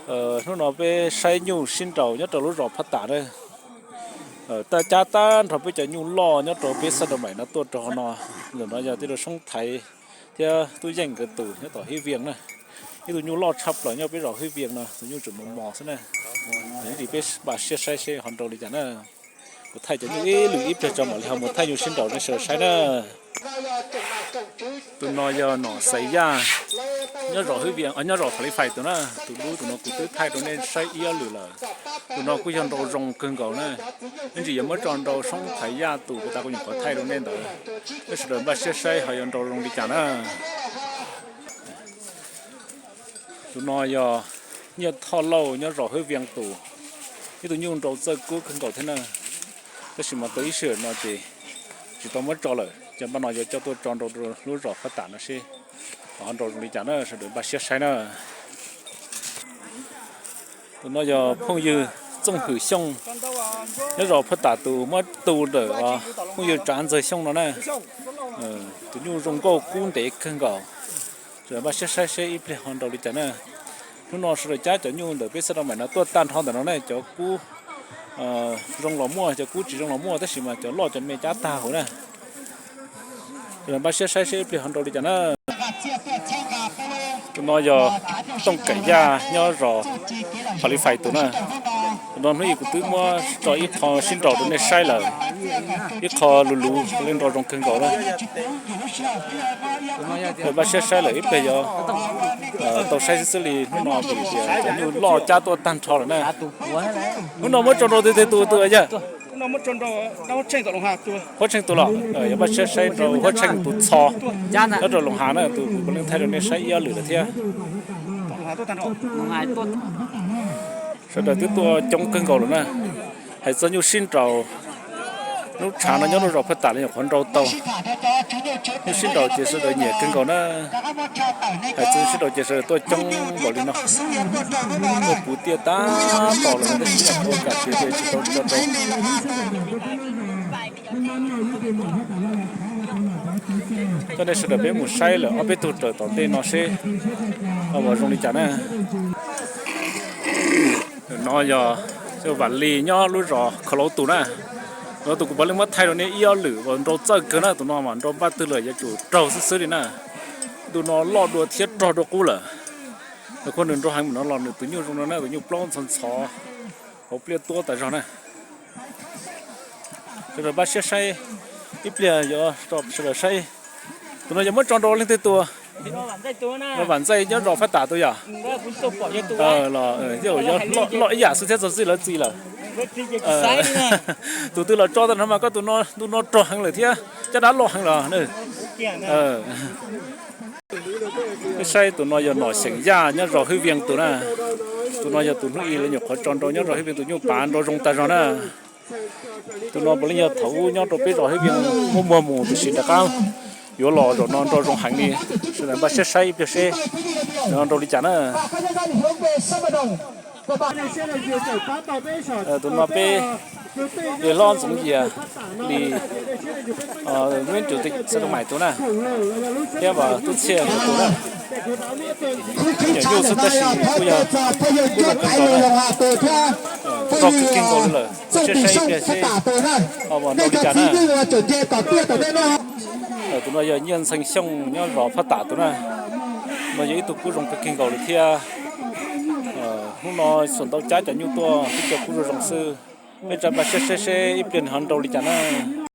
Hnub no peb saib nyuj sib nraus nyob rau lub zos Phab Tam na. Taj cab tag nrho peb cov nyuj loj nyob rau peb xab daus maim no tuaj rau hauv no. Ntawm no yog tej rau soob thaiv thiab tub yeej nkawd tus nyob tom Hib Vias na. Ib tug nyuj loj tshaj plaws nyob peb zos Hib Vias no, tus nyuj tseem mos mos xwb na. Ib ntsis peb npaj siab saib seb ho nrau li cas na. Kuv thaij cov nyuj ib lwm ib pliag tso mam li ho mus thaij nyuj sib nraus nej sawv daws saib na. Tus no yog nom xaiv yaj nyob zos Hib Vias, nyob zos Pham Li Fais tus na. Tus dub tus no kuv twb thaij rau nej saib ib ob lwm lawm. Tus no kuj yog nrau zoo kawg nkaus na. Ib ntsis yuav muab tso nrau soob thaiv yaj tus puas tas kuv nyuam qhuav thaij rau nej ntawd. Nej sawv daws npaj siab saib ho yuav nrau zoo li cas na. Tus no yog Nyiaj Thoj Lauj nyob zos Hib Vias tus, ib tug nyuj nrau txawj kub kawg nkaus thiab na. Tab sis mas tau ib sij hawm no ces tsis tau muab tso lawm, ces npaj no yuav coj tuaj tso nrau rau lub zos Phab Tam no seb ho nrau zoo li cas na, sawv daws npaj siab saib na. Tus no yog phooj ywg Txooj Hwm Xyooj nyob zos Phab Tam tus muab tu ntawm phooj ywg Tsav Ntxawg Xyooj no na. Tus nyuj zoo nkauj kub ntev kawg nkaus. Sawv daws npaj siab saib seb ib pliag ho nrau li cas na. Hnub no sawv daws cab cov nyuj ntawm peb xab daus maim no tuaj tag nrho ntawm no ne, cov kub zoo los muaj, cov kub tsis zoo los muaj, tab sis mas cov loj cov me cab tag huv na. Sawv daws npaj siab saib seb ib pliag ho nrau li cas na. Tus no yog Tooj Keem Yaj nyob zos Pham Li Fais tus na. Tus no hnub ib kuv twb muab tso ib qho sib nraus rau nej saib lawm, ib qho luv luv, leej nrau zoo kawg nkaus na. Npaj siab saib lawm ib pliag yuav tau saib xwb xwb li. Hnub no vim tias cov nyuj loj cab tuaj tag nrho lawm na. Hnub no muab tso nrau twg twg tus twg yawg? Huab Tsheej tus los? Yuav npaj siab saib rau Huab Tsheej tus txho nyob rau Loos Hav na, tus kuv puav leej thaij rau nej saib ib ob lwm lawm thiab. Sawv daws twb tuaj coob kawg nkaus lawm na. Hais txog nyuj sib nraus, lub tshav no nyob lub zos Phab Tam li nyuam qhuav nrau tau. Nyuj sib nraus ces sawv daws nyiam kawg nkaus na. Hais txog nyuj sib nraus ces sawv daws tuaj coob npaum li no. Tuaj puv tiaj tab tom lawm tab sis nyuam qhuav kam tsis tau tso rau. Coj nej sawv daws peb mus saib lawm ob peb tug raws tom ntej no seb ho zoo li cas na. No yog Vam Lis nyob lub zos Khov Lauv tus na. Khov Lauv tus kuv puav leej muab thaij rau nej ib ob lwm uas nrau txawj kawg na, tus no mas nrau npaj twg lawm yuav tsum raug xwb xwb li na. Ntu no loj dua thiab rog dua qub lawm. Nws kuj nws nrau heev mus no los nws tus nyuj zoo no na, tus nyuj plaub ntxhov ntxhov, hauv pliaj tuab tas zog na. Sawv daws npaj siab saib ib pliag yuav tso sawv daws saib. Tus no yog muab tso nrau leej twg tus? Vam Ntxaij nyob zos Phab Tam tus yom? Los yog loj ib yam xwb thiab txog txij lawv txiv lawm. Tus twg los tso tag no mas koj tus no ntu no rog heev lawm thiab caj dab loj heev los. Saib tus no yog Nom Xeem Yaj nyob zos Hwj Vias tus na. Tus no yog tus hnub i lawv nyuam qhuav tso nrau nyob zos Hwj Vias tus nyuj pav nrau zoo tag zog na. Tus no puav leej yog thaum ub nyob rau peb zos Hwj Vias muab muag mus tiam sis rov qab yuav los zaum no nrau zoo heev li. Sawv daws npaj siab saib ib pliag seb nws ho nrau li cas na. Tus no peb hlob Ntxoov Yias li, Vib Cuv Xab Doo Maim tus na, thiab Vam Tub Txhiaj tus na. Nyuam nyuj xwb tab sis kuj yog kuj zoo kawg nkaus na, rog kawg kawg nkaus li lawm. Siab saib ib pliag seb ho nrau li cas na. Tus no yog Nyiaj Ntxhee Xyooj nyob zos Phab Tam tus na. No yog ib tug kuj zoo kawg kawg nkaus li thiab. Hnub no xuas ntau cab cov nyuj tuaj twb cov kuj zoo zoo xwb. Peb tsa npaj siab seb seb ib pliag nws ho nrau li cas na.